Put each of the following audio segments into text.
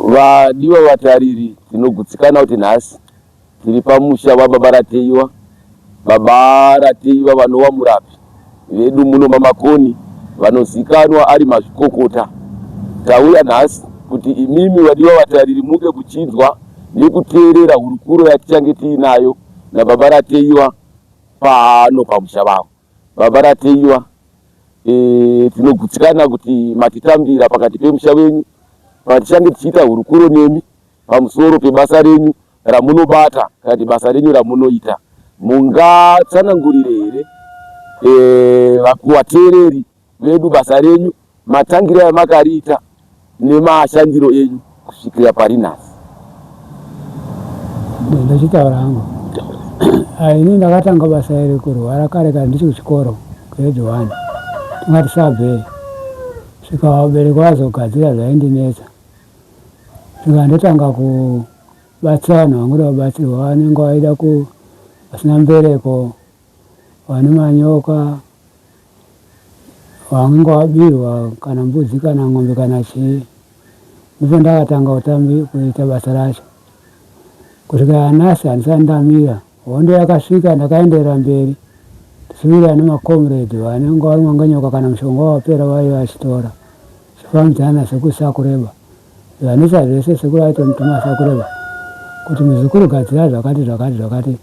Vadiwa vatariri, tinogutsikana kuti nhasi tiri pamusha waBaba Rateiwa. Baba Rateiwa vanova murapi vedu muno maMakoni vanozikanwa ari mazvikokota. Tauya nhasi kuti imimi vadiwa vatariri munge muchinzwa nekuteerera hurukuro yatichange tiinayo naBaba Rateiwa pano pamusha vavo. Baba Rateiwa, e, tinogutsikana kuti matitambira pakati pemusha wenyu patichange tichiita hurukuro nemi pamusoro pebasa renyu ramunobata kana kuti basa renyu ramunoita. Mungatsanangurire here e, vateereri vedu basa renyu, matangiro amakariita nemashandiro enyu kusvikira pari nhasi? Ndochitaura hangu. Ini ndakatanga basa iri kurwara kare kare ndichi kuchikoro grade 1 tingati sabhei svika vabereki vazogadzira zvaindinetsa svika ndotanga kubatsira vanhu vangoda kubatsirwa vanenge vaida ku vasina mbereko vane manyoka Wange wabirwa kana mbudzi kana ng'ombe kana chii ndipo ndakatanga kutambi kuita basa racho kusvika yanhasi handisati ndamira. Hondo yakasvika ndakaenderera mberi tichiwirirana nemacomrade vanenge varumwa ngenyoka kana mushonga wapera vaive vachitora tichifambidzana nasekuru Sakureba. Zvanetsa zvese sekuru aitonituma Sakureba kuti muzukuru gadzira zvakati zvakati zvakati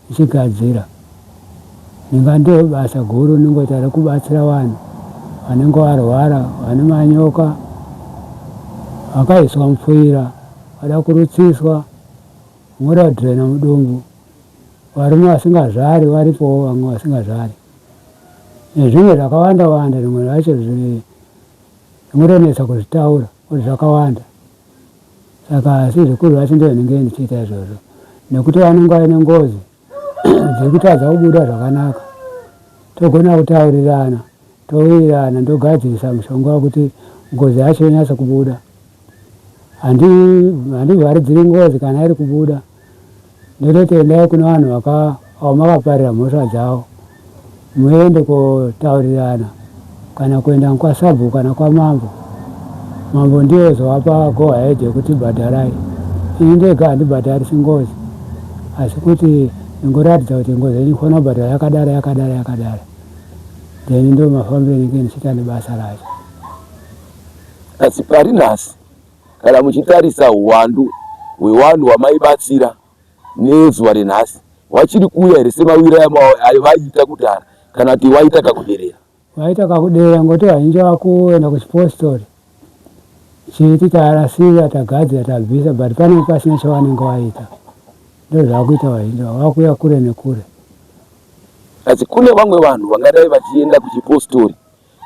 ndichigadzira. Ndinga ndiyo basa guru ndingoita rekubatsira vanhu vanenge varwara, vane manyoka, vakaiswa mupfuira, vada kurutsiswa, voda kudhirena mudumbu. Varume vasingazvari varipowo vamwe vasingazvari. Nezvimwe zvakawanda wanda zvimwe zvacho zvinotonetsa kuzvitaura kuti zvakawanda. Saka asi zvikuru zvacho ndozvinenge ndichiita izvozvo nekuti vanenge vaine ngozi dzekutadza kubuda zvakanaka. Togona kutaurirana towirirana ndogadzirisa mushonga wekuti ngozi yacho inyatso kubuda. Handivharidziri ngozi kana iri kubuda ndototi endai kune vanhu vamakaparira mhosva dzavo muende kotaurirana kana kuenda kwasabhuku kana kwamambo. Mambo ndiye ozovapa go ahead yekuti bhadharai. Ini ndega handibhadharisi ngozi asi kuti ndingoratidza kuti ngozi yenyu inofanira kubhadharwa yakadaro yakadaro yakadaro then ndo mafambiro endinenge ndichiita nebasa racho. Asi pari nhasi kana muchitarisa huwandu hwevanhu hwamaibatsira nezuva renhasi vachiri kuuya here semawiro ayo vaiita kudhara kana kuti waita kakuderera? Vaita kakuderera ngokuti vazhinji vakuenda kuchipostori chiti tarasira tagadzira tabvisa but panenge pasina chavanenge vaita ndozvakuita vazhinji vakuuya kure nekure. Asi kune vamwe vanhu vangadai vachienda kuchipostori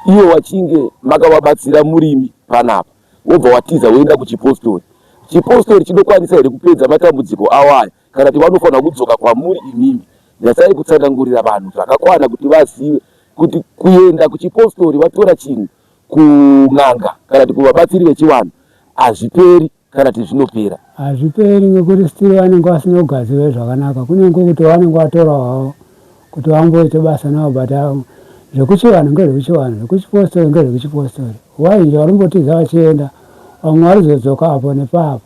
ivo vachinge makavabatsira murimi panapa wobva watiza woenda kuchipostori. Chipostori chinokwanisa here kupedza matambudziko avo aya kana kuti vanofanirwa kudzoka kwamuri imimi? Nyatsai kutsanangurira vanhu zvakakwana kuti vazive kuti kuenda kuchipostori vatora chinhu kun'anga kana kuti kuvabatsiri vechivanhu hazviperi kana kuti zvinopera. Hazviperi nekuti still vanenge vasina kugadzirwa zvakanaka kunenge kuti vanenge vatora havo kuti vamboite basa navo but zvekuchivanhu ngezvekuchivanhu zvekuchipostori ngezvekuchipostori vazhinji varimbotiza vachienda vamwe varizodzoka apo nepapo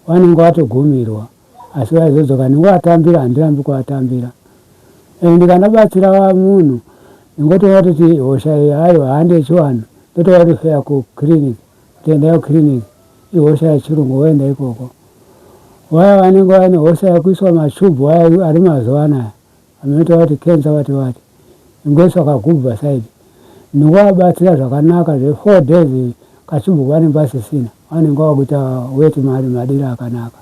vanenge vatogumirwa asi vaizodzoka ndingovatambira handirambi kuvatambira and kana batsira munhu ndingotoona kuti hosha iyi aiwa handi yechivanhu ndotovarifeya kuclinic kuti endai kuclinic ihosha yechirungu voenda ikoko vaya vanenge vaine hosha yekuiswa machubhu aya ari mazuva anaya vanoita vati cancer vati vati ingoiswa kagubhu pasaidi ndingovabatsira zvakanaka zve four days kachubhu vanenge vasisina vanenge vakuita weti mari madiro akanaka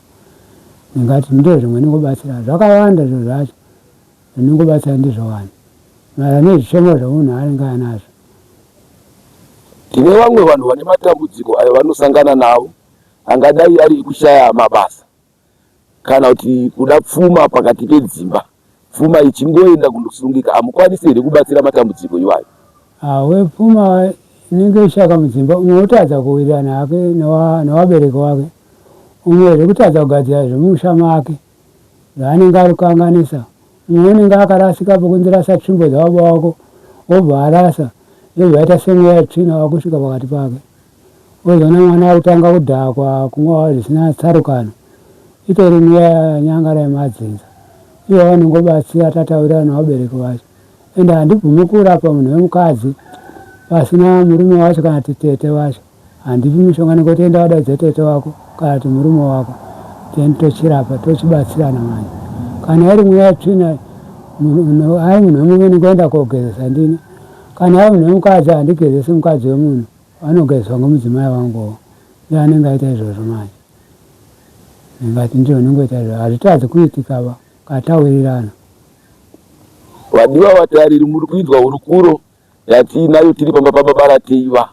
ndingati ndo zvimwe ndingobatsira zvakawanda zviro zvacho zvandingobatsira ndizvo vanhu mara nezvichemo zvemunhu anenge anazvo. Tine vamwe vanhu vane matambudziko ayo vanosangana nawo angadai ari ekushaya mabasa kana kuti kuda pfuma pakati pedzimba, pfuma ichingoenda kundosungika. Hamukwanisi here kubatsira matambudziko iwayo? Wepfuma inenge ichishaka mudzimba umwe wotadza kuwirirana hake newabereki wake, umwezve kutadza kugadzira zvemumusha make zvaanenge ari kukanganisa. Umwe unenge akarasika pokunzi rasa tsvimbo dzababa wako wobva arasa ndobva yaita semweya yetsvina wakusvika pakati pake. Wozoona mwana akutanga kudhakwa, kumwa zvisina tsarukano. Itori mweya yanyangara yemadzinza. Ivo vanongobatsira tataurirana nevabereki vacho. Ende handibvumi kurapa munhu wemukadzi pasina murume wacho kana kuti tete vacho. Handipi mishonga nekuti enda wadaidze tete wako kana kuti murume wako then tochirapa tochibatsirana manje. Kana iri mweya yetsvina ari munhu wemurume ndingoenda kogezesa ndini. Kana ari munhu wemukadzi handigezesi mukadzi wemunhu anogezeswa ngemudzimai wanguwo ndiye anenge aita izvozvo manje. Ndingati ndizvo ndingoita izvozvo hazvitadzi kuitikaba kana tawirirana. Vadiwa vatariri muri kuinzwa hurukuro yatiinayo tiri pamba pababa Rateiva.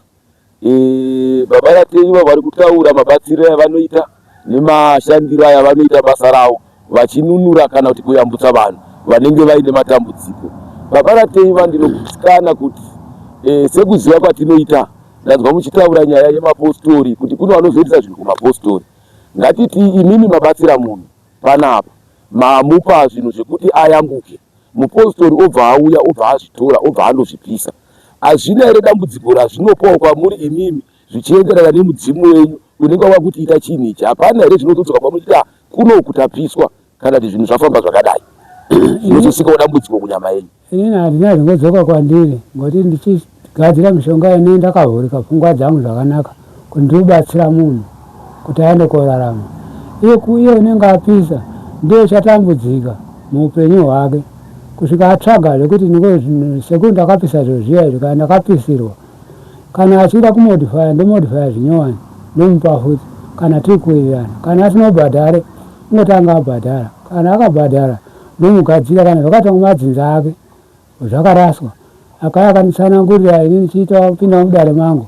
E, baba Rateiva vari kutaura mabatsiro avanoita nemashandiro ayavanoita basa ravo vachinunura kana kuti kuyambutsa vanhu vanenge vaine matambudziko. Baba Rateiva ndinogutsikana kuti e, sekuziva kwatinoita ndanzwa muchitaura nyaya yemapostori kuti kune vanozoitisa zvinhu kumapostori. Ngatiti imimi mabatsira munhu panapa mamupa zvinhu zvekuti ayambuke mupostori obva auya obva azvitora obva andozvipisa hazvina here dambudziko razvinopawo kwamuri imimi zvichienderana nemudzimu wenyu unenge wava kuti ita chinhu ichi hapana here zvinozodzoka kwamuri kuti ah, kuno kutapiswa kana kuti zvinhu zvafamba zvakadai zvinozosikawo dambudziko kunyama yenyu Inini handina zvingodzoka kwandiri ngokuti ndichigadzira mishonga ini ndakavhurika pfungwa dzangu zvakanaka kuti ndikubatsira munhu kuti aende korarama. Iye iye unenge apisa ndiye uchatambudzika muupenyu hwake kusvika atsvaga zvekuti sekuru ndakapisa zviro zviya izvi kana ndakapisirwa kana achida kumodifaya ndomodifaya zvinyowani ndomupa futi kana tiri kuwirirana kana asina kubhadhare ungotanga abhadhara kana akabhadhara ndomugadzira kana zvakaitwa nemadzinza ake zvakaraswa akauya akanditsanangurira ini ndichiita kupinda mudare mangu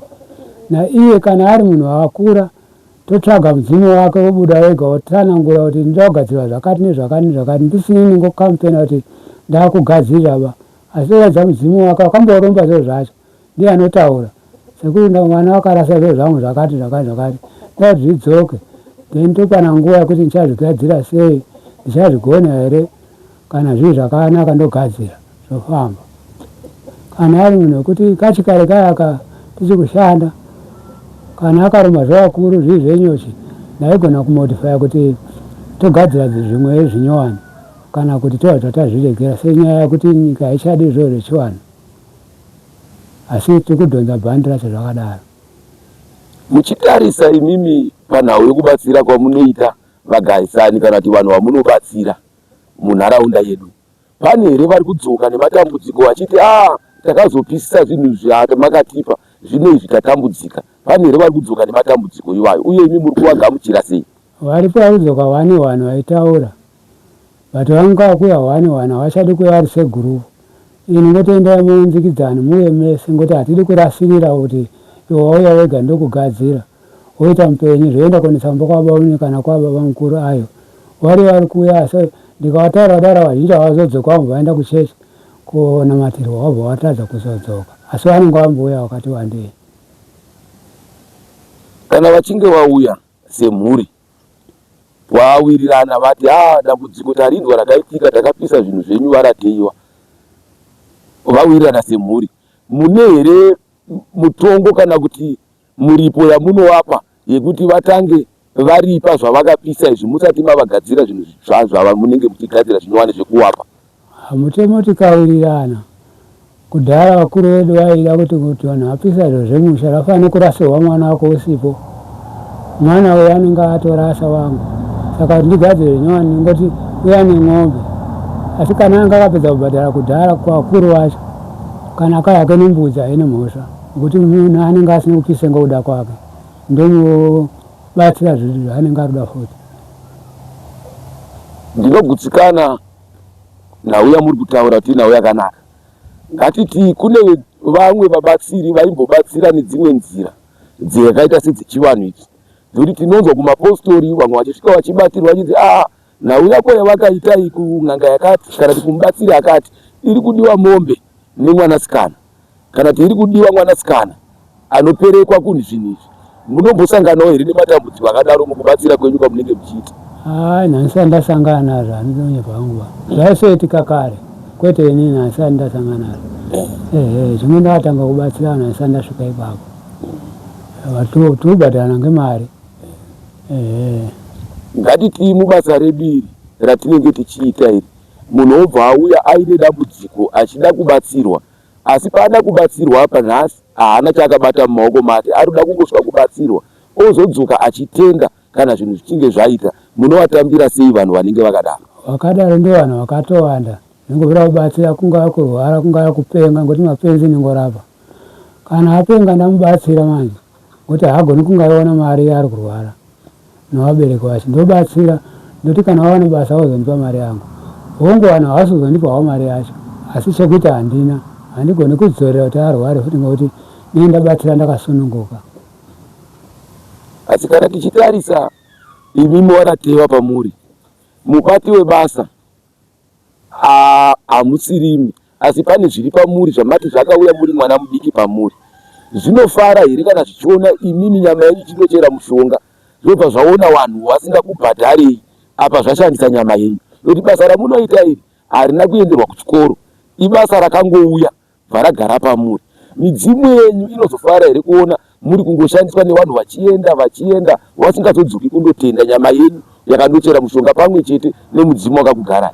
naiye kana ari munhu akura totsvaga mudzimu wake wobuda wega wotsanangura kuti ndinoda kugadzirwa zvakati nezvakati nezvakati ndisini ningokampena kuti ndakugadzirira ba asi toratidza mudzimu wake wakamboromba zviro zvacho ndiye anotaura sekuru mwana wakarasa zviro zvangu zvakati zvakati zvakati ndoda kuti zvidzoke then topana nguva yekuti ndichazvigadzira sei ndichazvigona here kana zviri zvakanaka ndogadzira zvofamba kana ari munhu wekuti kachikare kayaka tichikushanda kana akaromba zvevakuru zviri zvenyuchi ndaigona kumodifaya kuti togadzira zvimwe zvinyowani kana kuti tova tatazviregera senyaya yekuti nyika haichadi zviro zvechivanhu asi tiri kudhonza bhandi racho zvakadaro. Muchitarisa imimi panhau yekubatsira kwamunoita vagarisani kana kuti vanhu vamunobatsira munharaunda yedu, pane here vari kudzoka nematambudziko vachiti a ah, takazopisisa zvinhu zvamakatipa zvino izvi tatambudzika? Pane here vari kudzoka nematambudziko iwayo, uye imi muri kuvagamuchira sei? Varipo vari kudzoka wani vanhu vaitaura but vanga vakuya one one havachadi kuuya vari segroup ini ngoti endai muunzikidzani muuye mese ngoti hatidi kurasirira kuti iwe wauya wega ndokugadzira woita mupenyu zvoenda konetsa kumba kwababa kana kwababa mukuru ayo vari vari kuuya asi ndikavataura kudaro vazhinji havazodzoka vamwe vaenda kuchechi konamatirwa vabva vatadza kuzodzoka asi vanenge vambouya vakati wandei. Kana vachinge vauya semhuri Vawirirana vati haa dambudziko tarinzwa rakaitika takapisa zvinhu zvenyu varateiwa. Vawirirana semhuri. Mune here mutongo kana kuti muripo yamunovapa yekuti vatange varipa zvavakapisa izvi musati mavagadzira zvinhu zvitsva zvavamunenge muchigadzira zvinyowani zvekuvapa? Mutemo tikawirirana Kudhara vakuru vedu vaida kuti kuti vanhu vapisa zviro zvemusha zvafanira kurasirwa mwana wako usipo. Mwana uyu anenge atorasa wangu saka kuti ndigadzire zvinyowani ndingoti uya nen'ombe. Asi kana anga akapedza kubhadhara kudhara kuvakuru vacho kana akauya hake nembudzi haine mhosva nekuti munhu anenge asina kupisa ngokuda kwake ndomubatsira zvaanenge arikuda futi. Ndinogutsikana nhau yamuri kutaura kuti inhau yakanaka. Ngatitii kune vamwe vabatsiri vaimbobatsira nedzimwe nzira dzakaita sedzechivanhu idzi dzekuti tinonzwa kumapostori vamwe vachisvika vachibatirwa vachinzi aa ah, nhau yako yavakaita iyi kun'anga yakati kana kuti kumubatsiri akati iri kudiwa mombe nemwanasikana kana kuti iri kudiwa mwanasikana anoperekwa kunhu zvinhu izvi munombosanganawo here nematambudziko akadaro mukubatsira kwenyu kwamunenge muchiita? Haa nhasi ndasangana nazvo handinonyepa hangu ba zvaisoitika kare kwete ini nhasi andasangana nazvo ehe zvimwe ndakatanga kubatsira vanhu nhasi andasvika ipapo. Saka tobhadharana ngemari. Ehe. Ngatitii mubasa redu iri ratinenge tichiita iri, munhu obva auya aine dambudziko achida kubatsirwa, asi paada kubatsirwa apa nhasi haana chaakabata mumaoko make, ari kuda kungosvika kubatsirwa ozodzoka achitenda kana zvinhu zvichinge zvaita. Munovatambira sei vanhu vanenge vakadaro? Vakadaro ndovanhu vakatowanda ndingobvira kubatsira kungava kurwara kungava kupenga ngokuti mapenzi ndingorapa. Kana apenga ndamubatsira manje ngokuti haagoni kunge aiona mari yaari kurwara nevabereki vacho ndobatsira ndoti kana wawana basa wozondipa mari yangu. Hongu vanhu havasi kuzondipawo mari yacho asi chekuita handina handigoni kudzorera kuti arware futi ngokuti ndinenge ndabatsira ndakasununguka. Asi kana tichitarisa imimi waratewa pamuri mubati webasa Hamusirimi asi pane zviri pamuri zvamati zvakauya muri mwana mudiki pamuri. Zvinofara here kana zvichiona imimi nyama yenyu ichinochera mushonga zvobva zvaona vanhu vasingakubhadharei apa zvashandisa nyama yenyu nekuti basa ramunoita iri harina kuenderwa kuchikoro ibasa rakangouya bva ragara pamuri. Midzimu yenyu inozofara here kuona muri kungoshandiswa nevanhu vachienda vachienda vasingazodzoki kundotenda nyama yenyu yakandochera mushonga pamwe chete nemudzimu wakakugarai?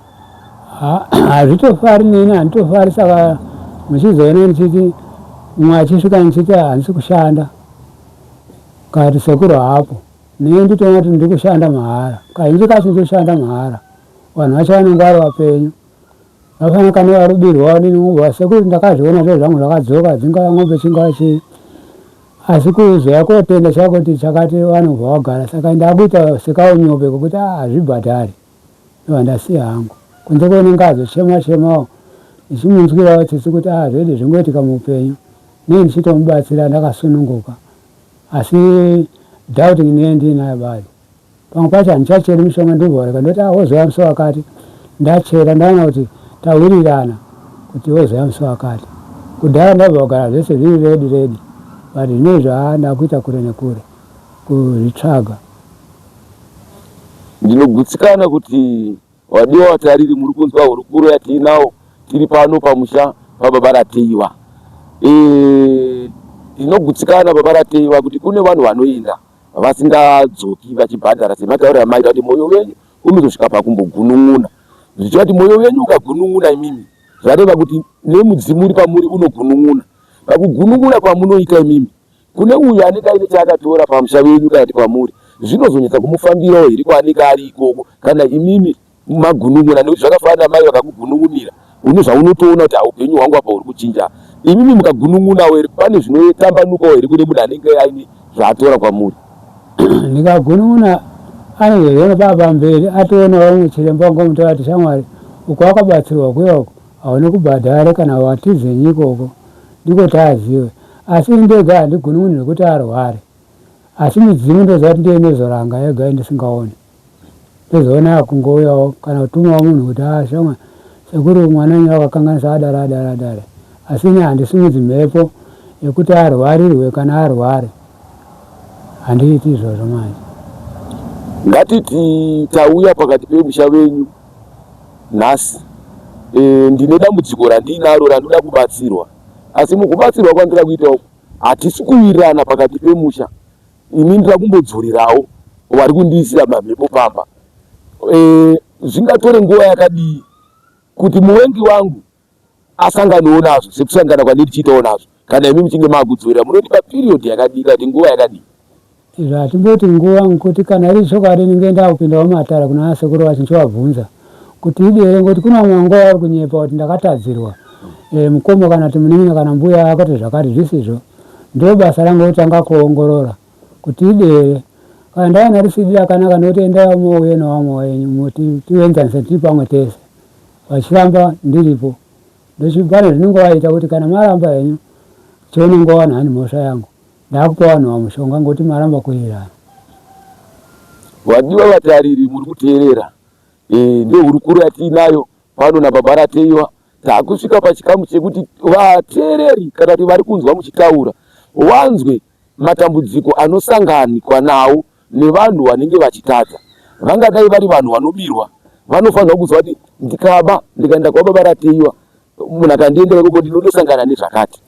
Hazvitofari neni handitofari saka muchizoona ndichiti mumwe achisvika ndichiti handisi kushanda kati sekuru haapo neni nditoona kuti ndiri kushanda mahara kazhinji kacho nditoshanda mahara vanhu vacho vanenge vari vapenyu Vafana kana varubirwa nini ngobva sekuru ndakazviona zviro zvangu zvakadzoka dzingava ng'ombe chingava chii asi kuzoya kotenda chako kuti chakati vanobva vagara saka ndakuita sekaunyope kokuti ah, hazvibhadhari ndobva ndasiya hangu kunze kweunenge azochema chemawo ndichimunzwirawo tsitsi kuti ah zvedi zvingoitika muupenyu nei ndichitomubatsira ndakasununguka asi doubting ndiye ndiinayo badi Pamwe pacho handichacheri mishonga ndobva ndoti ah wozouya musi wakati. Ndachera ndaona kuti tawirirana kuti wozouya musi wakati. Kudhara ndaibva kugara zvese zviri ready ready but zvinezvi haa ndakuita kure nekure kuzvitsvaga. Ndinogutsikana kuti Vadiwa vatariri muri kunzwa hurukuro yatiinawo tiri pano pamusha pababa Rateiwa. E, tinogutsikana baba Rateiwa kuti kune vanhu vanoenda vasingadzoki vachibhadhara sematauriro amaita kuti mwoyo wenyu unozosvika pakumbogunun'una. Zvichireva kuti mwoyo wenyu ukagunun'una imimi zvareva kuti nemudzimu uri pamuri unogunun'una. Pakugunun'una kwamunoita imimi Kune uyo anenge aine chaakatora pamusha wenyu kana kuti kwamuri, zvinozonetsa kumufambirawo here kwaanenge ari ikoko kana imimi magunun'una nekuti zvakafanana namai vakakugunun'unira une zvaunotoona kuti haupenyu hwangu apa huri kuchinja. Imimi mukagunun'unawo here pane zvinotambanukawo here kune munhu anenge aine zvaatora kwamuri? Ndikagunun'una anozozviona paa pamberi atoona vamwe chiremba vangomutora ati shamwari uko wakabatsirwa kuya uko hauna kubhadhara kana watizenyi ikoko ndiko taaziwe asi ini ndega handigoni munhu zvekuti arware asi midzimu ndoziva kuti ndiyo inozoranga yega yandisingaoni ndozoona yakungouyawo kana kutumawo munhu kuti ah shamwa sekuru mwana wenyu akakanganisa adare adare adare asi ini handisimudzi mhepo yekuti arwarirwe kana arware handiiti izvozvo manje. Ngatiti tauya pakati pemusha venyu nhasi e, ndine dambudziko randinaro randoda kubatsirwa asi mukubatsirwa kwandira kuita uku hatisi kuwirirana pakati pemusha ini ndira kumbodzorerawo vari kundiisira mamhepo pamba e, zvingatore nguva yakadii kuti muvengi wangu asanganewo nazvo sekusangana kwandiri tichiitawo nazvo kana imi muchinge makudzorera munondipa period yakadii kana kuti nguva yakadii Izvo hatimboti nguva nkuti kana iri chokwadi ndinge ndakupindawo matare kuna asekuru vacho ndichivabvunza kuti idi here ngokuti kuna vamwe vanga vari kunyepa kuti ndakatadzirwa e, mukoma kana kuti munin'ina kana mbuya akati zvakati zvisizvo ndo basa rangu kutanga kuongorora kuti idi here kana ndaona risidi rakanaka ndoti endai mouye nevamwe wenyu muti tienzanise tiri pamwe tese vachiramba ndiripo ndochipane zvinenge vaita kuti kana maramba henyu chionenge wawana hani mhosva yangu Ndakupa vanhu vamushonga ngokuti maramba kuwirirana. Vadiwa vatariri muri kuteerera e, ndiyo hurukuro yatiinayo pano nababa Rateiwa. Takusvika pachikamu chekuti vateereri kana kuti vari kunzwa muchitaura wanzwe matambudziko anosanganikwa nawo nevanhu vanenge vachitadza. Vangadai vari vanhu vanobirwa, vanofanirwa kuziva kuti ndikaba ndikaenda kwababa Rateiwa munhu akandiendera ikoko ndinondosangana nezvakati.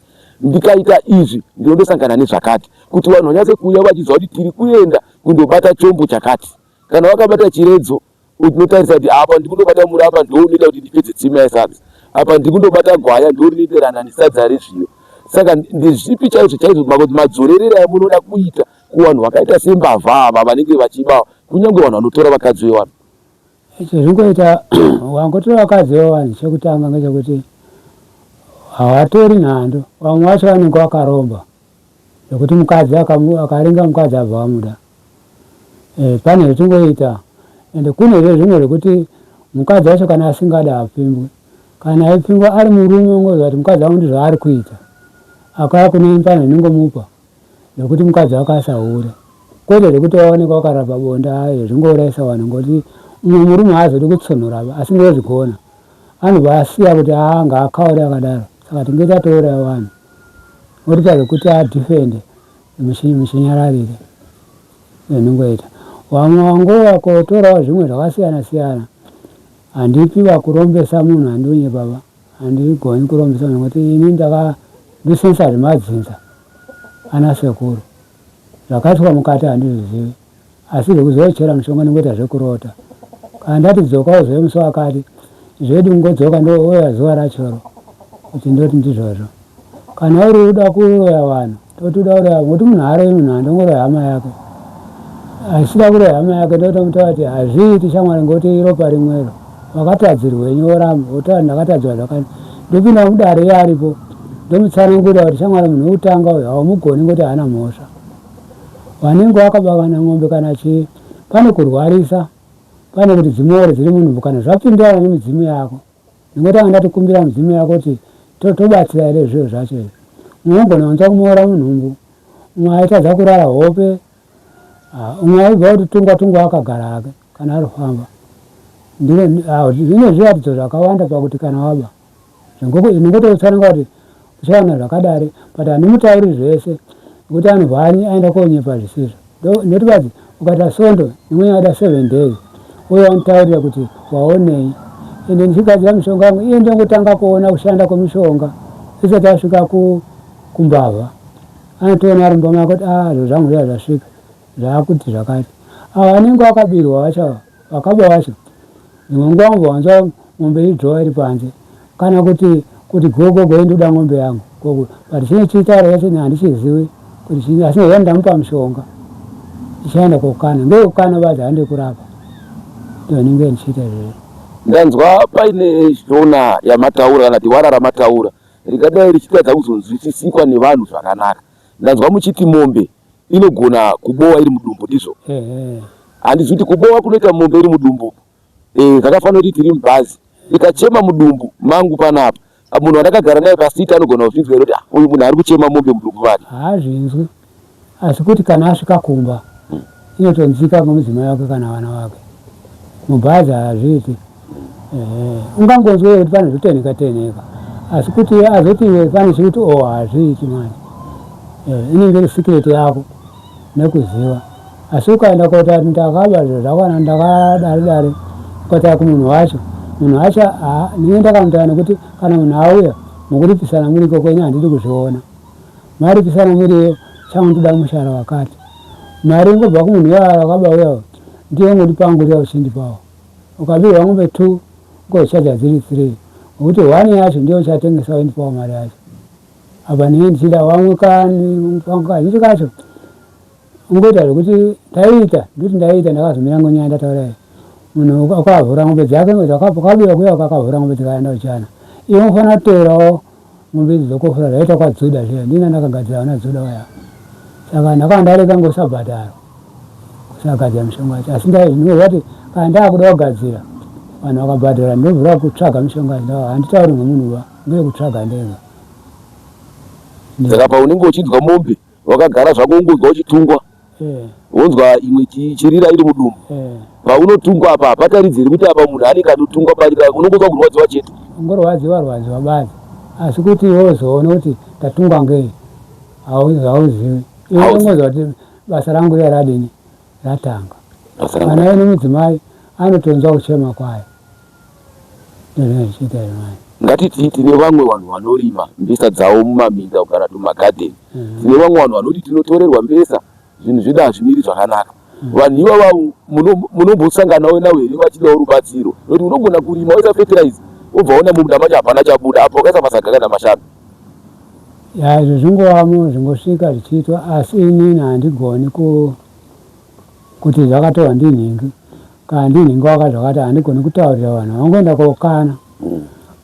Ndikaita izvi ndinondosangana nezvakati, kuti vanhu vanyatse kuuya vachiziva kuti tiri kuenda kundobata chombo chakati. Kana wakabata chiredzo unotarisa kuti apa ndikundobata murapa ndounoita kuti ndipedze tsima yesadza, apa ndikundobata gwaya ndorinoenderana nesadza rezviyo. Saka ndezvipi chaizvo chaizvo madzorerero amunoda kuita kuvanhu vakaita sembavha ava vanenge vachiba, kunyange vanhu vanotora vakadzi vevanhu? Icho zvingoita wangotora vakadzi vevanhu, chekutanga ngechekuti havatori nhando. Vamwe vacho vanenge vakaromba zvekuti mukadzi akaringa mukadzi abva vamuda. E, pane zvetingoita ende kunezve zvimwe zvekuti mukadzi wacho kana asingadi hapfimbwi. Kana aipfimbwa ari murume ungoziva kuti mukadzi wangu ndizvaari kuita, akauya kune pane zvinongomupa zvekuti mukadzi wako asahure, kwete zvekuti waonekwa wakarapa bonde. Ayo zvingourayisa vanhu ngokuti umwe murume haazodi kutsunhura asi ngozvigona anobva asiya kuti aa ngaakaure akadaro. Saka tinge tatouraya vanhu otoita zvekuti adhifende muchinyararire zvinongoita. Vamwe vangouya kotorawo zvimwe zvakasiyana siyana. Handipi vakurombesa munhu, handiunye baba, handigoni kurombesa munhu ngokuti ini ndaka ndisensa zvemadzinza ana sekuru. Zvakaitwa mukati handizvizivi, asi zvekuzochera mushonga ndingoita zvekurota. Kana ndati dzoka uzouye musi wakati, zvedu kungodzoka ndouya zuva rachoro kuti ndoti ndizvozvo. Kana uri uda kuroya vanhu, toti uda kuroya ngokuti munhu haaroyi munhu, handongoroya hama yake. Achida kuroya hama yake ndotomuta kuti hazviiti shamwari ngokuti iropa rimwero. Wakatadzirwenyi woramba wotaura ndakatadzirwa zvakati. Ndopinda mudare iye aripo ndomutsanangurira kuti shamwari munhu wekutanga uyu haumugoni ngokuti haana mhosva. Vanenge vakaba kana mombe kana chii, pane kurwarisa, pane kuti dzimore dziri munhumbu kana zvapindirana nemidzimu yako. Ndingotanga ndatikumbira mudzimu yako kuti tobatsira here zviro zvacho izvi. Umwe unogona kunzwa kumora munhumbu, umwe aitadza kurara hope, umwe aibva kuti tungwa tungwa akagara hake kana ari kufamba. Zvine zviratidzo zvakawanda pakuti kana waba. Ndingototsanangura kuti uchaona zvakadari but handimutauri zvese nekuti anobva aenda konyepa zvisizvo. Ndoti badzi ukaita sondo imwe yaida 7 days uye wanditaurira kuti waonei. Ende ndichigadzira mishonga yangu iye ndongotanga kuona kushanda kwemishonga isati asvika kumbavha. Anotoona ari mumba make kuti ah zviro zvangu zviya zvasvika zvaakuti zvakati. Ava vanenge vakabirwa vacho ava vakaba vacho dzimwe nguva unobva wanzwa mombe idzvowa iri panze kana kuti kuti gogogo ndoda mombe yangu gogo, but chine chitaura chacho handichizivi kuti chii, asi ndaiva ndamupa mushonga ichaenda kokana ngeyekukana badzi hande kurapa ndonenge ndichiita izvozvo. Ndanzwa paine shona yamataura kana kuti wara ramataura ringadai richitadza kuzonzwisisikwa nevanhu zvakanaka. Ndanzwa muchiti mombe inogona kubowa iri mudumbu, ndizvo? Handizivi kuti kubowa kunoita mombe iri mudumbu zvakafanira kuti tiri mubhazi ikachema mudumbu mangu panapa, munhu wandakagara naye pasiti anogona kuzvinzwa here kuti uyu munhu ari kuchema mombe mudumbu make? Haazvinzwi, asi kuti kana asvika kumba inotonzwika nemudzimai wake kana vana vake. Mubhazi hazviiti. Ungangonzwa kuti pane zvotenheka tenheka, asi kuti azoti iwe pane chikuti o hazviiti manje. Inenge iri secret yako nekuziva. Asi ukaenda kota ndakaba zviro zvakwana ndakadare dare, ukataura kumunhu wacho, munhu wacho ndinenge ndakamutaura nekuti kana munhu auya mukuripisana muri ikoko ini handidi kuzviona. Maripisana muriyo changu ndoda mushahara wakati. Mari ingobva kumunhu uya wakaba uya ndiyo ingondipangurira uchindipawo. Ukabirwa mombe 2 ungochaja dziri 3 ngokuti one yacho ndiyo uchatengesa wondipawo mari yacho. Apa ndinenge ndichida wamwe kazhinji kacho ungoita zvekuti ndaiita ndoti ndaiita ndakazomira ngonyaya ndataura iyi. Munhu akavhura mombe dzake kwakabiwa kuya akavhura mombe dzikaenda kuchana. Iwe unofanira kuteerawo mombe idzi dzokofura zvaita kwadzuda zviya ndini ndakagadzira vana dzuda vaya. Saka ndakanga ndareka ngosabhadhara kusagadzira mishonga yacho, asi ndinoziva kuti kana ndakuda kugadzira vanhu vakabhadhara ndobvira kutsvaga mishonga yacho. Handitauri nemunhu ba ngeyekutsvaga ndega. Saka paunenge uchinzwa mombe wakagara zvako ungonzwa uchitungwa, wonzwa imwe ichirira iri mudumbu, paunotungwa apa hapataridziri kuti apa munhu anenge atotungwa parira, unongonzwa kurwadziwa chete. Ungorwadziwa rwadziwa badzi, asi kuti iwe uzoona kuti ndatungwa ngei hauzivi. Iwe unongonzwa kuti basa rangu riya radini ratanga. Kana iwe nemudzimai anotonzwa kuchema kwayo. Ndozvinenge zvichiita izvo manje. Ngatitii tine vamwe vanhu vanorima mbesa dzavo mumaminda kana kuti mumagadheni. Tine vamwe vanhu vanoti tinotorerwa mbesa, zvinhu zvedu hazvimiri zvakanaka. Vanhu ivavavo munombosanganawo navo here vachidawo rubatsiro? Nekuti unogona kurima woisa fertilizer wobva waona mumunda macho hapana chabuda apo wakaisa masaga kana mashanu. Ya izvo zvingovamo zvingosvika zvichiitwa asi inini handigoni ku kuti zvakatorwa ndinhingi kana ndinhingi waka zvakati handigoni kutaurira vanhu vangoenda kokana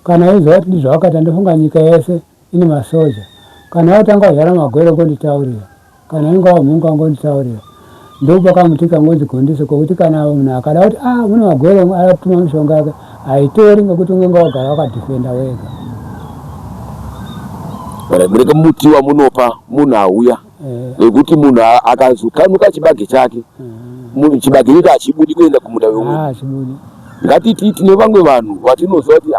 kana izwa kuti ndizvawakaita ndofunga nyika yese ine masoja kana watanga kuzvara magwere ngonditaurira kana ingava mhungu angonditaurira ndokupa kamuti kangonzi gondise kokuti kana munhu akada kuti ah mune magwere atuma mishonga yake haitori ngekuti unenge wagara wakadhifenda wega. Mureke muti wamunopa munhu auya nekuti munhu akazokanuka chibage chake munhu chibage icho hachibudi kuenda kumunda weumwe. Hachibudi. Ngatiti tine vamwe vanhu vatinoziva kuti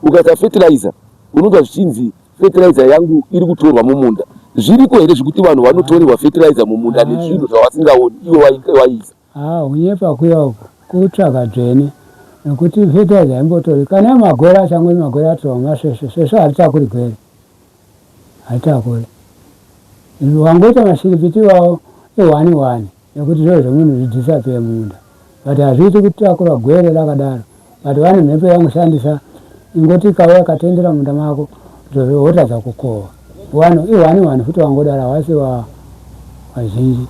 ukaisa fertilizer unonzwa zvichinzi fertilizer yangu iri kutorwa mumunda. Zviriko here zvekuti vanhu vanotorerwa fertilizer mumunda nezvinhu zvavasingaoni ivo waiisa? Haa kunyepa kuya uku kutsvaga dzvene nekuti fertilizer haimbotorwi kana magwere achangoti magwere atorwa masvesve svesve haritakuri gwere haritakuri wangoita mashiripiti iwawo ehwani hwani nekuti zviro zvemunhu zvidisappear mumunda but hazviiti kutakura gwere rakadaro but vane mhepo yangoshandisa ingoti ikauya ikatendera munda mako wotadza kukohwa wani ihwani hwani futi wangodaro hawasi wazhinji.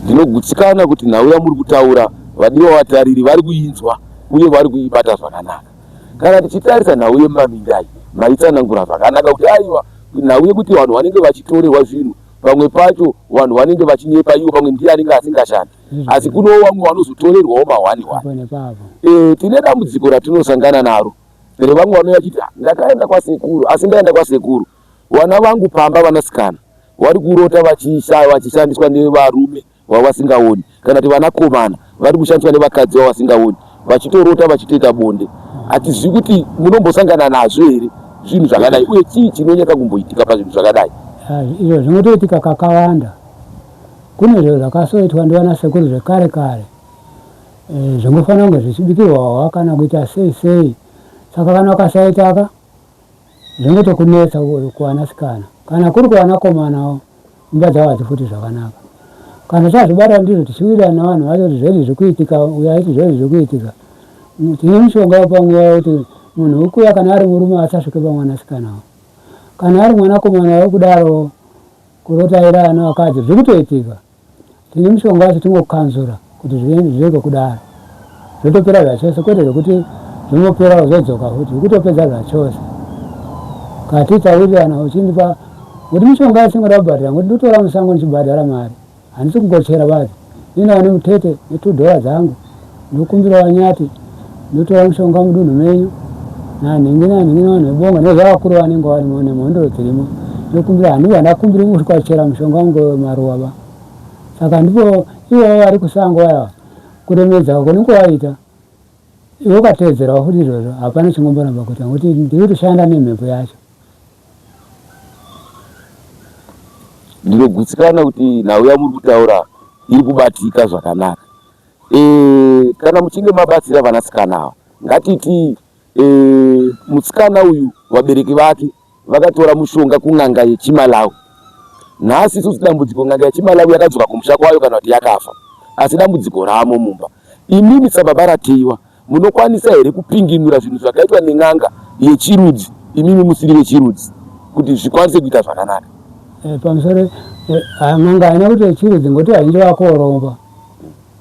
Ndinogutsikana kuti nhau yamuri kutaura vadiwa vatariri vari kuinzwa uye vari kuibata zvakanaka. Kana tichitarisa nhau yemumaminda iyi, maitsanangura zvakanaka kuti aiwa nhau yekuti vanhu vanenge vachitorerwa zvinhu pamwe pacho vanhu vanenge vachinyepa ivo pamwe ndiye anenge asingashandi asi kunewo vamwe vanozotorerwawo mahwani hwani. E, tine dambudziko ratinosangana naro revamwe vanouya vachiti ah, ndakaenda kwasekuru asi ndaenda kwasekuru vana vangu pamba vanasikana vari kurota vachishandiswa nevarume vavasingaoni kana kuti vanakomana vari kushandiswa nevakadzi vavasingaoni vachitorota vachitoita bonde. Hatizivi kuti munombosangana nazvo here zvinhu zvakadai uye chii chinonyatsa kumboitika pazvinhu zvakadai. Izvo zvinotoitika kakawanda. Kune zviro zvakasoitwa ndivana sekuru zvekare kare eh, zvingofanira kunge zvichibikirwa hwa kana kuita sei sei. Saka kana ukasaitaka Zvinotokunetsa kuvanasikana kana kuri kuvanakomanawo imba dzavo hadzifuti zvakanaka. Kana tazvibata ndizvo tichiwirirana nevanhu vacho kuti zvedu zviri kuitika uyo aiti zvedu zviri kuitika. Tine mishonga yepamweya yekuti munhu wekuuya kana ari murume asasvike pamwanasikanawo. Kana ari mwanakomana wekudaro kurota airara nevakadzi zviri kutoitika. Tine mushonga wacho tingokanzura kuti zvirege kudaro zvotopera zvachose kwete zvekuti zvingopera wozodzoka futi zvekutopedza zvachose kati tawirirana uchindipa ngokuti mishonga yacho ingoda kubhadhara ngokuti ndotora musango ndichibhadhara mari handisi kungochera badzi nina ane mutete netudhora dzangu ndokumbira wanyati ndotora mushonga mudunhu menyu nanhingi nanhingi nevanhu vebonga nezvavakuru vanenge varimo nemhondoro dzirimo ndokumbira handivo handakumbiri kusvika chera mushonga wangu wemaruva ba saka ndipo ivovo vari kusango vaya kuremedza kunenge waita iwe ukateedzerawo futi izvozvo hapana chingomboramba kuita ngokuti ndiri kutoshanda nemhepo yacho. Ndinogutsikana kuti nhau yamuri kutaura iri kubatika zvakanaka. E, kana muchinge mabatsira vanasikana ava ngatiti e, musikana uyu vabereki vake vakatora mushonga kun'anga yechiMalawi. Nhasi isusu dambudziko n'anga yechiMalawi yakadzoka kumusha kwayo kana kuti yakafa, asi dambudziko ramo mumba. Imimi sababa Rateiwa munokwanisa here kupinginura zvinhu zvakaitwa nen'anga yechirudzi imimi musiri vechirudzi kuti zvikwanise kuita zvakanaka? Eh, pamusoro eh, ah, n'anga haina kuti yechirudzi ngokuti vazhinji vakoromba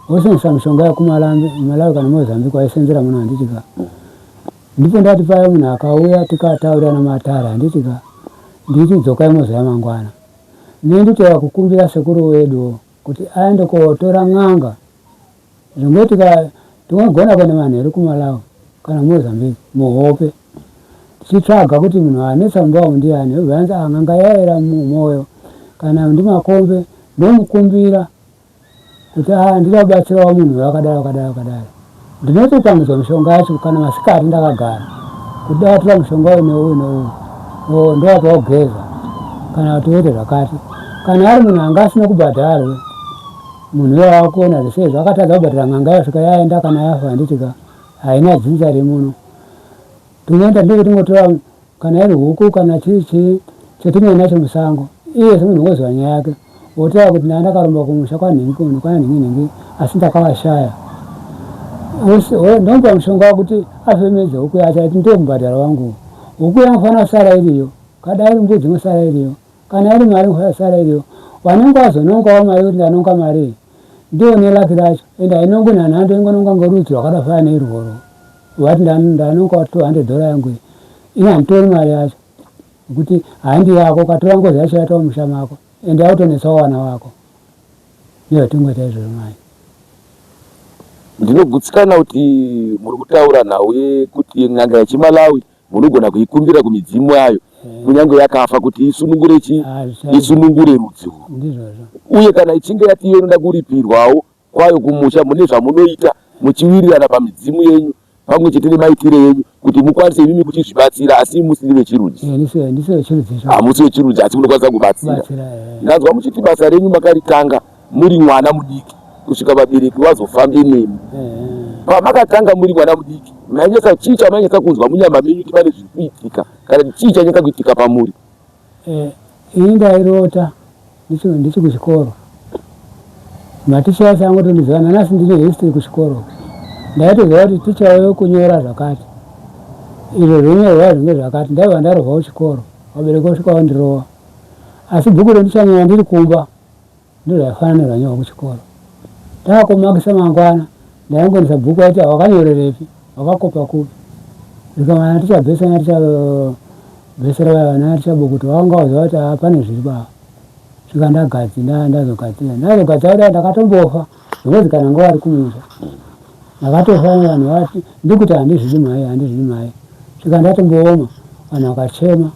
vosenzesa mishonga yekuMalawi kana Mozambique vaisenzera muno handiti ka Ndipo ndati paya munhu akauya tikataurirana matare handiti ka nditi dzokai mozouya mangwana. Ndini ndotouya kukumbira sekuru weduwo kuti aende kotora n'anga zvingoitika tinogona kuenda manheru kuMalawi kana Mozambique muhope tichitsvaga kuti munhu anetsa mumba umu ndiyani obva yanzi ah n'anga yaera moyo kana ndimakombe ndomukumbira kuti ah ndida kubatsirawo munhu uyo akadai akadai akadai ndinotopangidzwa mishonga yacho kana masikati ndakagara kuti dawatora mushonga uyu neuyu neuyu ndowapa wogeza kana kuti woite zvakati kana ari munhu anga asina kubhadharwe munhu uyo wakuona zvese izvo akatadza kubhadhara n'anga yasvika yaenda kana yafa handiti ka haina dzinza remuno. Tinoenda ndiko tingotora kana iri huku kana chii chii chatinouya nacho musango. Iye semunhu ungoziva nyaya yake wotaura kuti ndanga ndakaromba kumusha kwanhingi kuno kwanhingi nhingi asi ndakavashaya. Ndomupa mushonga wekuti afemedze huku yacho ati ndiwo mubhadharo wangu. Huku yanofanira kusara iriyo, kada iri mbudzi inosara iriyo, kana iri mari inofanira kusara iriyo. Wanenge wazonongawo mari kuti ndanonga mari iyi ndiyo nelaki racho ende hainongwi nanhando ingonongwa ngerudzi rwakadafanana neirworwo. Vati ndanonga 200 dollar yangu iyi ini handitori mari yacho nekuti handi yako ukatora ngozi yacho yatova musha mako ende yakutonetsawo vana vako ndozvatingoita izvozvo manje. Ndinogutsikana kuti muri kutaura nhau yekuti n'anga yechiMalawi munogona kuikumbira kumidzimu yayo kunyange yakafa kuti isunungure chi isunungure rudzi urwu uye kana ichinge yati iyo inoda kuripirwawo kwayo kumusha mune zvamunoita muchiwirirana pamidzimu yenyu pamwe chete nemaitire enyu kuti mukwanise imimi kuchizvibatsira asi musiri vechirudzi. Hamusi vechirudzi asi munokwanisa kubatsira. Ndanzwa muchiti basa renyu makaritanga muri mwana mudiki kusvika vabereki vazofambe nemi. Pamakatanga muri mwana mudiki mainyatsa chii chamainyatsa kunzwa munyama menyu kuti pane zviri kuitika kana chii chanyatsa kuitika pamuri? Ini ndairota ndichi kuchikoro maticha acho angotondiziva nanasi ndine history kuchikoro ndaitoziva kuti ticha uyo kunyora zvakati izvo zvinyorwa zvinge zvakati ndaiva ndarohwa kuchikoro vabereki vosvika vandirova asi bhuku rendichanyora ndiri kumba Ndozvaifanana nezvanyorwa kuchikoro. Taakumakisa mangwana ndaingoendesa bhuku vaiti wakanyorerepi wakakopa kupi. Zvikamana tichabvesana tichabvesera vaya vana tichabukuti vakanga vaziva kuti haa pane zviri baba. Svika ndagadzi ndazogadzira ndazogadzira kudai ndakatombofa zvongozi kana nguva ari kumusha. Ndakatofa vanhu vati ndikuti handizvidi mhai handizvidi mhai. Svika ndatombooma vanhu vakachema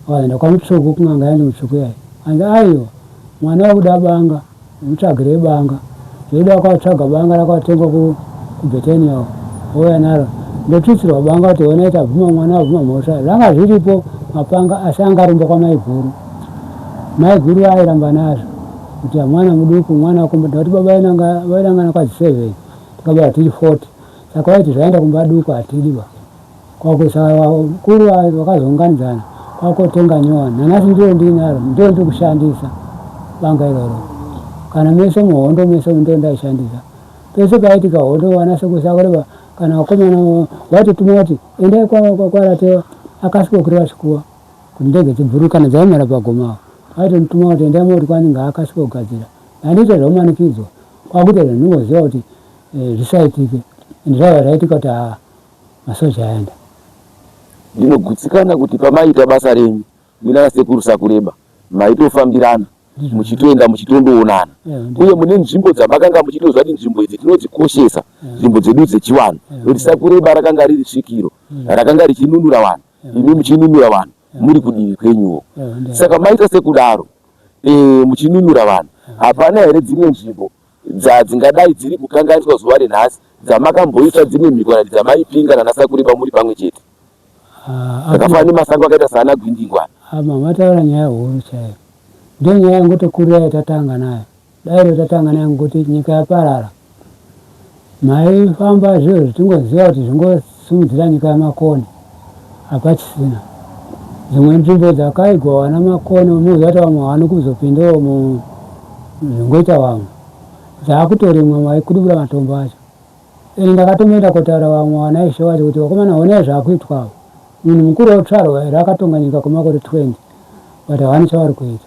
vakaenda kwamutsvuku kun'anga yanzi mutsvuku yayi. Hanzi aiwa Mwana wakuda banga, mutsvagirei banga. Zvedu akatsvaga banga rakatengwa kuBhetania uko, ouya naro. Ndotutsirwa banga kuti honai tabvuma mwana wabvuma mhosva. Zvanga zviripo mapanga asi anga arumba kwamaiguru. Maiguru airamba nazvo kuti mwana muduku mwana wakumba ndati baba vainangana kwazi 7 tikabara tiri 40 saka vaiti zvaenda kumba duku hatidi ba. Kwakuisa vakuru vakazounganidzana kwakotenga nyowani nanhasi ndiro ndiinaro ndiro ndiri kushandisa banga iroro kana mese muhondo mese ndiro ndaishandisa pese paiitika hondo vana sekuru sakureva kana vakomana vaitotuma kuti endai kwaratewa akasike kureva chikuva kuti ndege dzibhururuke kana dzaimera pagomo apo vaitondituma kuti endai moti kwani ngaakasike kugadzira ndandiita zvekumanikidzwa kwakuita zvandingoziva kuti eh, zvisaitike and zvaiva zvaitika kuti haa masoja aenda. Ndinogutsikana kuti pamaiita basa renyu muina nasekuru Sakureba maitofambirana muchitoenda muchitondoonana uye mune nzvimbo dzamakanga muchitoziva kuti nzvimbo idzi tinodzikoshesa nzvimbo dzedu dzechivanhu nekuti Sakureba rakanga riri svikiro rakanga richinunura vanhu imi muchinunura vanhu muri kudivi kwenyuwo saka maita sekudaro e, muchinunura vanhu hapana here dzimwe nzvimbo dzingadai dziri kukanganiswa zuva renhasi dzamakamboita dzimwe mhiko kana kuti dzamaipinga nanaSakureba muri pamwe chete dzakafanana nemasango akaita saana Gwindingwana? Apa mataura nyaya huru chaiyo. Ndiyo nyaya yangotokurira yatatanga nayo. Dai iro tatanga nayo ngokuti nyika yaparara. Maifamba zviro zvitingoziva kuti zvingosimudzira nyika yamakoni hapachisina. Dzimwe nzvimbo dzakaigwa vana makoni munoziva kuti vamwe havana kuzopindawo zvingoita vamwe dzakutorimwa vaikudubura matombo acho ini ndakatomboenda kotaura vamwe vana ishe wacho kuti vakomana honai zvakuitwa ava munhu mukuru otsvarwa here akatonga nyika kwemakore 20 but havana chavari kuita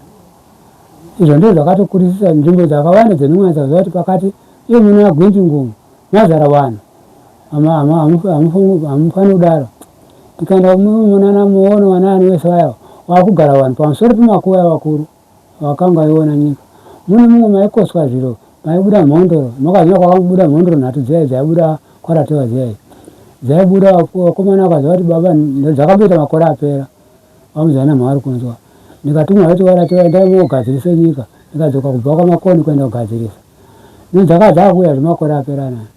izvo ndizvo zvakatokurisisa nzvimbo dzakawanda dzenonwanisa kuziva kuti pakati iye muna gwindi ngumu mazara vanhu hamufaniri kudaro tikaenda munana muono vanaani wese vaya wakugara vanhu pamusoro pemakuva evakuru Wakanga waiona nyika. Mune mumwe maikoswa zviro maibuda mhondoro. Makaziva kwakabuda mhondoro nhatu dziya dzaibuda kwaratewa dziya dzaibuda vakomana vakaziva kuti baba dzakamboita makore apera vamuzana mavari kunzwa. Ndikatumwa vati waratewa endai mogadzirise nyika. Ndikadzoka kubva kwamakoni kuenda kugadzirisa. Nedzaka dzakuuya zvemakore apera anaya.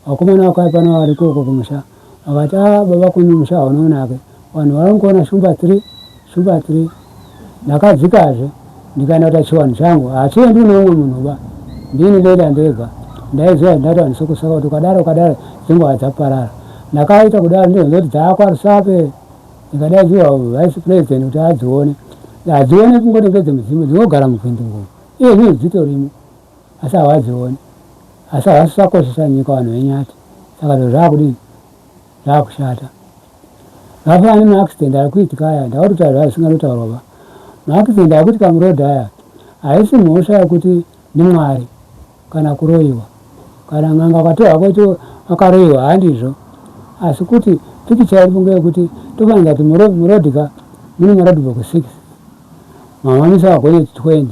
Vakomana vakauya pano vari ikoko kumusha vakati ah baba kwenyu musha hauna unake vanhu varongoona shumba 3 shumba 3 ndakadzikazve ndikaenda kuita chivanhu changu hachiendi une umwe munhu ba ndini ndoenda ndega ndaiziva ndati vanhu sokusaka kuti ukadaro ukadaro dzingova dzaparara. Ndakaita kudaro ndinonzwa kuti dzaakwaRusape ndikadaidzirwa vice president kuti adzione. Hadzione kungoti ngedzemudzimu dzinogara mugwindingo iye zvino dzitorimo asi havadzioni asi havasi vakoshesa nyika vanhu venyati saka zviro zvakudini zvakushata zvafanana nemaaccident ari kuitika aya ndakutotaura zvaa zvisingandotaurwa ba maaccident ari kuitika muroad aya haisi mhosva yekuti ndimwari kana kuroyiwa kana n'anga ukatorwa kwacho akaroyiwa handizvo asi kuti pikicha iripo ngeyekuti tofanira kuti muroad ka mune maroad block 6 mamamisa magonyeti 20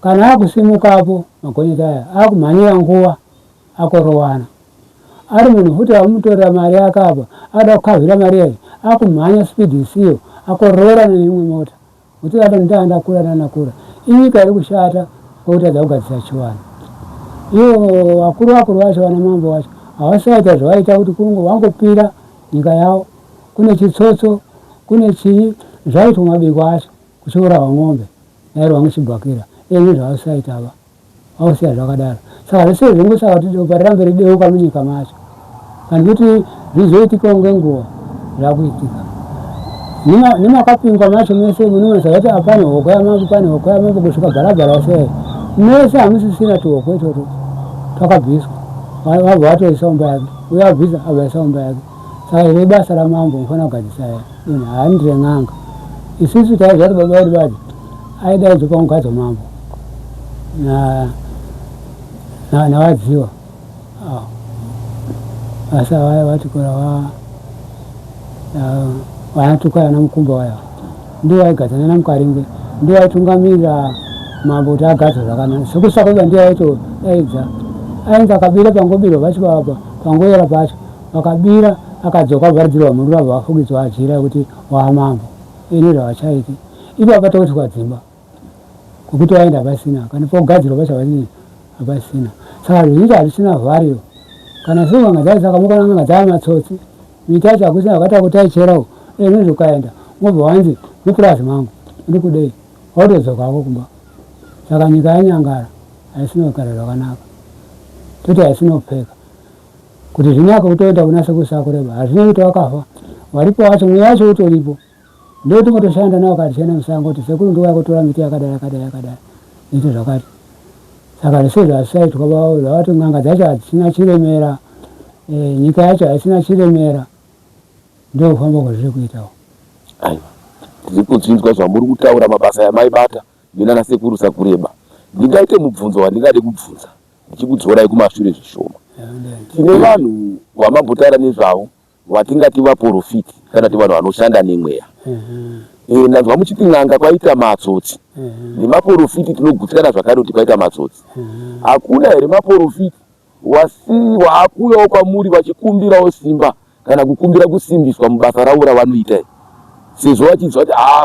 kana akusimukapo magonyeti aya akumhanyira nguva akorowana ari munhu futi amutorera mari yake apa ada kukavhira mari yayo akumhanya speed isiyo akorowerana neimwe mota Kuti ada ndaa ndakura ndanakura. Inyika iri kushata kwekutadza kugadzirisa chivanhu. Ivo vakuru vakuru vacho vana mambo vacho havasaita zvavaita kuti kungo vangopira nyika yavo. Kune chitsotso, kune chii zvaitwa mabiko acho kuchiurawa n'ombe yairwa muchibhakera. Iye zvavasaita ava. Vausiya zvakadaro. Saka zvese izvi zvingosaka kuti ropa rirambe rideuka munyika macho. Kana kuti zvizoitikawo ngenguva zvakuitika. Nemakapingwa macho mese munoona kuti apane hoko yamambo pane hoko yamambo kusvika bharabhara yese. Mese hamusisina tuhoko itwotwo twakabviswa. Vabva vatoisa umba yake. Uyo abvisa abva umba yake. Saka iri basa ramambo mufanira kugadzisa dunhu haandire n'anga. Isusu taiziva kuti baba vedu badzi aidaidzwa pamugadzo mambo navadziwa asi avaya vatikura vanatukaya namukumba vaya ndiwo aigadza nana mukaringe ndiwo aitungamirira mambo kuti agadzwe zvakanaka sekusakuba ndiye aitodaidza ainzi akabira pangobirwa pacho papa pangoyera pacho vakabira akadzoka avharidzirwa mhuru vabva vafukidzwa ajira yekuti waamambo ini zvavachaiti ipapa toitwa dzimba kwekuti waenda hapasina kana pogadzirwa pacho hapasina hapasina saka zvizhinji hazvisina vhario kana sei vanga dzai saka mukana nganga dzava matsotsi miti yacho hakusina vakaita kuti aicherawo ini zvukaenda mobva wanzi mupurazi mangu ndikudei wautodzoka hako kumba saka nyika yanyangara haisina kugara zvakanaka toti haisina kupfeka kuti zvinaka kutoenda kuna sekuru sakureba hazvinei kuti wakafa waripo wacho mweya wacho utoripo ndotingotoshanda nawo katichena musango kuti sekuru ndiwaya kutora miti yakadai yakadai yakadai ite zvakati saka zvese zvazvisaitwa zvavati n'anga dzacho hadzisina chiremera e, nyika yacho haisina chiremera ndokufamba kwazviri kuitawo aiwa tiri kuzvinzwa zvamuri kutaura mabasa yamaibata minana sekuru sakureba ndingaite mubvunzo wandingade kubvunza ndichikudzorai kumashure zvishoma. Tine vanhu vamambotaura nezvavo vatingati vaporofiti kana kuti vanhu vanoshanda nemweya. Eh, ndanzwa muchiti n'anga kwaita matsotsi nemaporofiti tinogutsikana zvakare kuti kwaita matsotsi. Hakuna here maporofiti wasi waakuuyawo kwamuri vachikumbirawo simba kana kukumbira kusimbiswa mubasa ravo ravanoita iri sezvo vachinzwa kuti ah,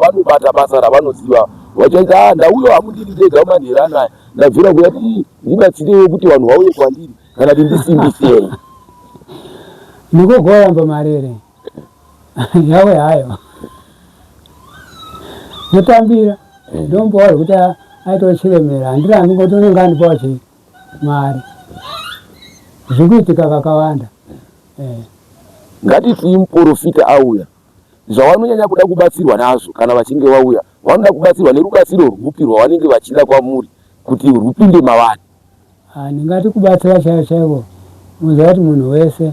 vanobata basa ravanoziva vachaita ah, ndauya hamundidi ndega manheru ano aya ndabvira kuya kuti ndibatsireiwo kuti vanhu vauye kwandiri kana kuti ndisimbisei ndiko kuoramba mari here yawe hayo ndotambira eh. ndombowa zvekuti aitawo chiremera handirambi ngokuti unenge andipawo chii mari zviri kuitika kakawanda eh. Ngatitii muporofita auya, zvavanonyanya kuda kubatsirwa nazvo kana vachinge vauya, vanoda kubatsirwa nerubatsiro rwupi rwavanenge vachida kwamuri kuti rwupinde mavari? Ah, ndingati kubatsira chaivo chaivo muziva kuti munhu wese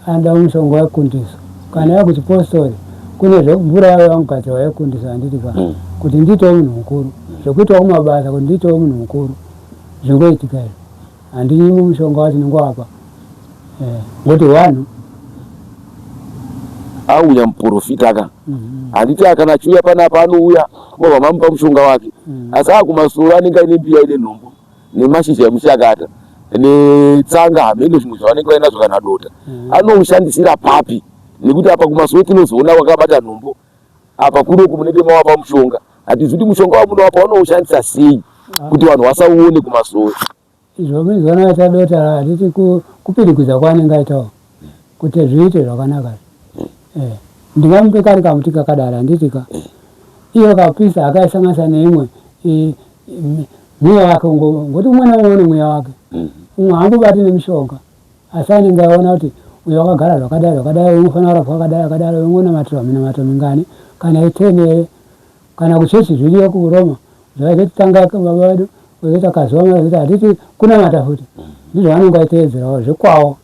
anoda mushonga wekundiso kana yava kuchipostori kune mvura yavo yavangogadzirwa yekundiso handiti ka mm. kuti ndiitewo munhu mukuru zvekuitawo kumabasa kuti ndiitewo munhu mukuru zvingoitika izvo Handinyimi mushonga wacho ndingovapa eh, ngoti wanhu auya muprofita ka mhm. handiti akana achiuya panapa anouya mobva mamupa mushonga wake mhm. asi akumasoro anenge aine mbiya ine nhombo nemashizha emushakata netsanga hameno zvimwe zvavanenge vainazvo kana dota mhm. anoushandisira papi nekuti apa kumasoro tinozoona wakabata nhombo apa kunoku munenge mawapa mushonga hatizi kuti mushonga wamunowapa unoushandisa sei ah. kuti vanhu vasauone kumasowe izvo mizona atadota hatiti kupirikidza kwaanenge aitawo kuti zviite zvakanaka eh, ndingamupe kari kamuti kakadaro handiti ka eh. iyo kapisa akaisanganisa neimwe mweya wake ngokuti umwe naumwe une mweya wake mm. umwe haangobati nemishonga asi anenge aona kuti Uyo wakagara zvakadai zvakadai, unofanira kurapwa akadai akadai, ungonamatirwa minamato mingani kana itene kana kuchechi zviriyo kuRoma zvaizotanga baba vedu vozoita kazuva vazoita hatiti kunamata futi ndizvo vanonge vaiteedzerawo zvekwawo.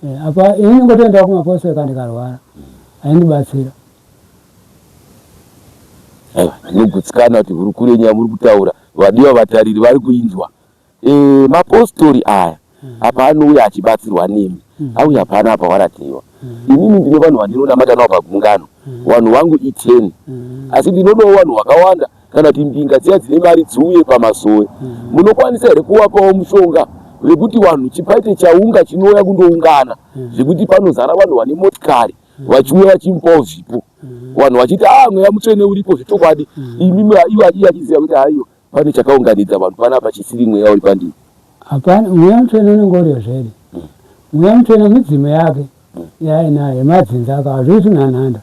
Eh, apa ini ndingotoendawo kumapostori kana ndikarwara aindibatsira. Aiwa, ndinogutsikana kuti hurukuro yenyu yamuri kutaura vadiwa vatariri vari kuinzwa. E, mapostori aya apa anouya achibatsirwa nemi auya pana apa waratiwa. Inini ndine vanhu vandinonamata navo pagungano, vanhu vangu i10, asi ndinodawo vanhu vakawanda kana kuti mbinga dziya dzine mari dziuye pamasowe. Munokwanisa here kuvapawo mushonga wekuti vanhu chipaite chaunga chinouya kundoungana zvekuti panozara vanhu vane motikari vachiuya vachimupawo zvipo, vanhu vachiti ah, mweya mutsvene uripo zvechokwadi. Imi ivo iye achiziva kuti haiwa pane chakaunganidza vanhu panapa chisiri mweya uri pandiri. Hapana, mweya mutsvene unenge uriyo zvedi. Mweya mutsvene midzimu yake yaainayo yemadzinza ake hazviiti nhanhanda.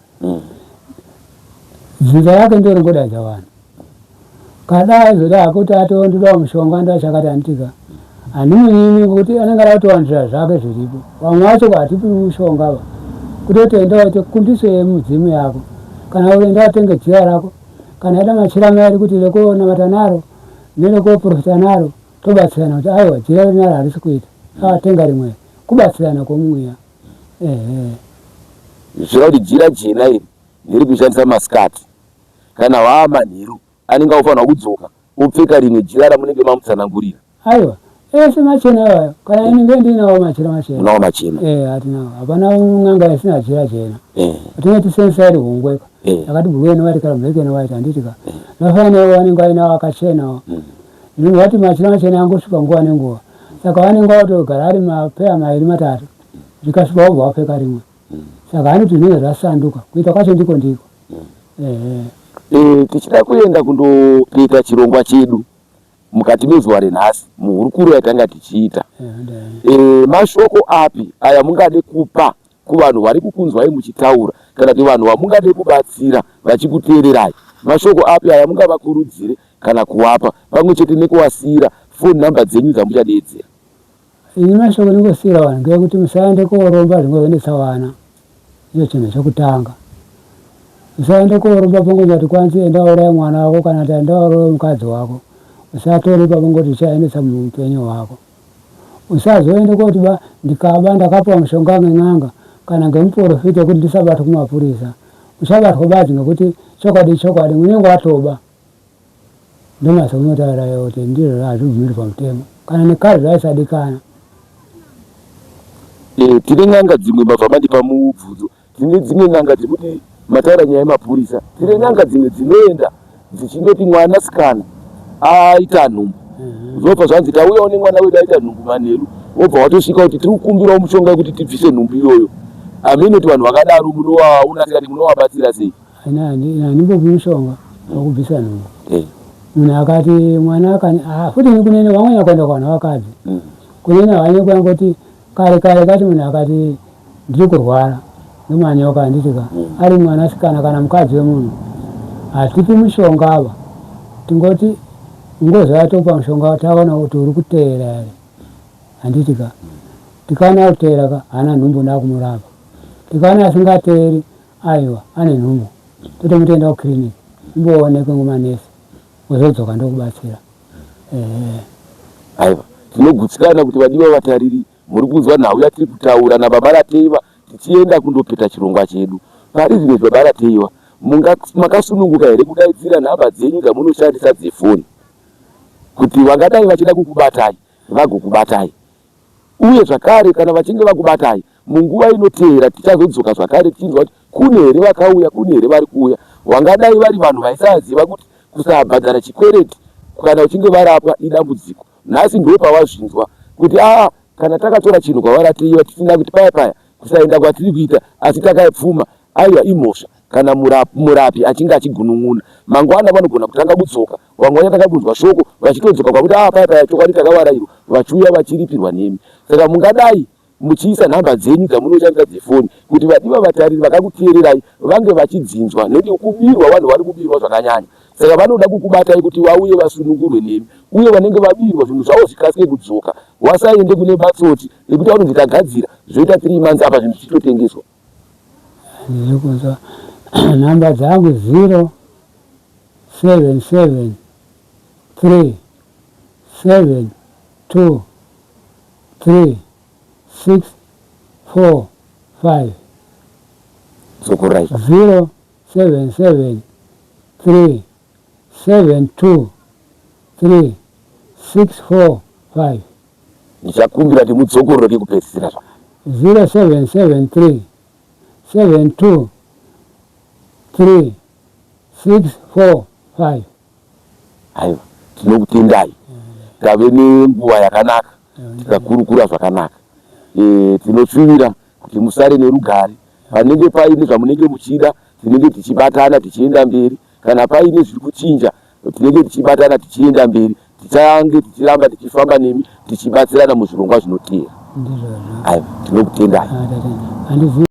Dzinza rake ndiro ringodaidza vanhu. Kada aizoda hake kuti ati ndodawo mushonga ndoda chakati anditika. Handimunyimi ngokuti anenge ada kutowandira zvake zviripo. Vamwe vacho hatipi mushonga va. Kutoti enda waite kundiso yemudzimu yako. Kana uri enda watenge jira rako. Kana aida machira mairi kuti rekonamata naro nerekoprofita naro tobatsirana kuti aiwa jira rinaro harisi kuita. Atenga rimwe. Kubatsirana kwomweya. Ehe. Zvichireva kuti jira jena iri ndiri kushandisa masikati. Kana hwaa manheru anenge akufanirwa kudzoka opfeka rimwe jira ramunenge mamutsanangurira. Aiwa, ese machena iwayo. Kana ini nge ndinawo machira machena. Unawo machena. Eh, hatinawo. Hapana n'anga isina jira jena. Tinenge tisensa iri hungwe ka. Yakati blue and white kana black and white handiti ka. Zvakafanana newo vanenge vainawo akachenawo. Zvinhu vati machira machena angosvipa nguva nenguva. Saka vanenge vatogara ari mapeya mairi matatu. Zvikasvipa wobva wapfeka rimwe. Saka hanoti zvinenge zvasanduka. Kuita kwacho ndiko ndiko. Ehe. E, tichida kuenda kundopeta chirongwa chedu mukati mezuva renhasi muhurukuro yatanga tichiita. E, mashoko api aya mungade kupa kuvanhu vari kukunzwai muchitaura kana kuti vanhu vamungade kubatsira vachikuteererai? Mashoko api aya mungavakurudzire kana kuvapa pamwe chete nekuvasiira phone number dzenyu dzamuchadeedzera? Ini mashoko ndingosiira vanhu ngeyekuti musaende kooromba zvingozoendesa vana. Ndicho chinhu chokutanga. Usaende kooromba pongoti kwanzi enda wauraya mwana wako kana kuti enda wauraya mukadzi wako. Usatore ipapo ngoti uchaendesa muupenyu hwako. Usazoende koti ba ndikaba ndakapiwa mushonga ngen'anga kana ngemuporofita wekuti ndisabatwa kumapurisa. Uchabatwa badzi ngekuti chokwadi ichokwadi unenge watoba. Ndomasa unotaura kuti ndizvo hazvibvumirwi pamutemo kana nekare zvaisadikana. E, tine n'anga dzimwe mabva mandipa mubvunzo. Tine dzimwe n'anga dzekuti mataura nyaya yemapurisa. Tine n'anga dzimwe dzinoenda dzichindoti mwanasikana aita nhumbu. Zvobva zvanzi tauyawo nemwana wedu aita nhumbu manheru, wobva watosvika kuti tiri kukumbirawo mushonga wekuti tibvise nhumbu iyoyo. Hameno kuti vanhu vakadaro munovaona sei, munovabatsira sei? Handimbopi mushonga wekubvisa nhumbu. Munhu akati mwana akani ah, futi ini kunene vamweni vakaenda kuvanhu vakadzi. Kunene havanye kuyangoti kare kare kati munhu akati ndiri kurwara ndomanyoka handiti ka ari mwanasikana kana mukadzi wemunhu hatipi mushonga ava tingoti ngozi yatopa mushonga taona kuti uri kuteera here handiti ka tikaona kuteera ka haana nhumbu ndakumurapa tikaona asingateeri aiwa ane nhumbu totomutoenda kuclinic umboonekwe ngumanesi wozodzoka ndokubatsira ehe. Aiwa tinogutsikana kuti vadiwa vatariri muri kunzwa nhau yatiri kutaura nababa Rateiwa tichienda kundopeta chirongwa chedu. Pari zvino izvi baba Rateiwa makasununguka here kudaidzira nhamba dzenyu dzamunoshandisa dzefoni kuti vangadai vachida kukubatai vagokubatai? Uye zvakare kana vachinge vakubatai, munguva inoteera tichazodzoka zvakare tichinzwa kuti kune here vakauya, kune here vari kuuya. Vangadai vari vanhu vaisaziva kuti kusabhadhara chikwereti kana uchinge varapwa idambudziko. Nhasi ndipo pavazvinzwa kuti aa kana takatora chinhu kwavaratiwa tisina kuti paya paya kusaenda kwatiri kuita asi takapfuma aiwa imhosva kana murapi achinge achigunun'una. Mangwana vanogona kutanga kudzoka Vamwe vachatanga kunzwa shoko vachitodzoka kwakuti ah paya paya chokwadi takavarairwa vachiuya vachiripirwa nemi. Saka mungadai muchiisa nhamba dzenyu dzamunoshandisa dzefoni kuti vadiwa vatariri vakakuteererai vange vachidzinzwa nekuti kubirwa vanhu vari kubirwa zvakanyanya. Saka vanoda kukubatai kuti vauye vasunungurwe nemi, uye vanenge vabirwa zvinhu zvavo zvikasike kudzoka, vasaende kune matsotsi ekuti vanonzi tagadzira zvoita 3 months apa zvinhu zvichitotengeswa. Ndiri kunzwa nhamba dzangu 0 7 7 3 7 2 3 6 4 5. Dzokorai. 0 7 7 3 7 2 3 6 4 5. Ndichakumbira kuti mudzokorore kekupedzisira zva. 0 7 7 3 7 2 3 6 4 5. Aiwa, tinokutendai. Tave nenguva yakanaka tikakurukura zvakanaka. E, tinoshuvira kuti musare nerugare. Panenge paine zvamunenge muchida, tinenge tichibatana tichienda mberi. Kana paine zviri kuchinja, tinenge tichibatana tichienda mberi. Tichange tichiramba tichifamba nemi tichibatsirana muzvirongwa zvinoteera. Ndizvozvo. Aiwa, tinokutendai. Ah, tatenda. Handizivi.